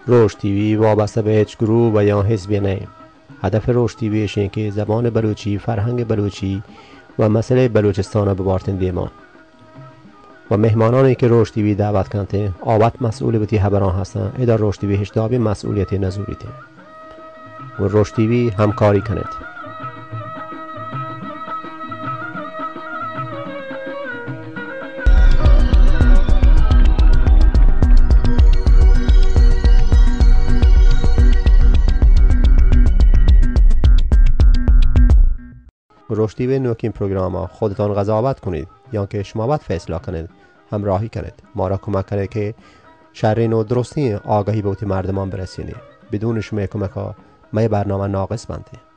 روش T V وابستہ بہ ہچ گروہ و یا حزبے نہ انت۔ ہدف روش ٹی وی اش انت کہ زبان بلوچی، فرہنگ بلوچی و مسئلہ بلوچستان ء ببارتیں دیما۔ و مہمانانی کہ روش ٹی وی دعوت کنت، آ وت مسئول وتی ہبراں ہستن، ادا روش ٹی وی ہچ دابیں مسئولیتے نزوریت۔ و روش ٹی وی ہمکاری کنت۔ روش ٹی وی نوکیں پروگرام ء خودتان قضاوت کنید یا کہ شما وت فیصلہ کنید، ہمراہی کنید، مارا کمک کنید کہ شرین و درستیں آگہی بہ وتی مردمان برسینی۔ بدون شمئے کمک ء مئے برنامہ ناقص بنت۔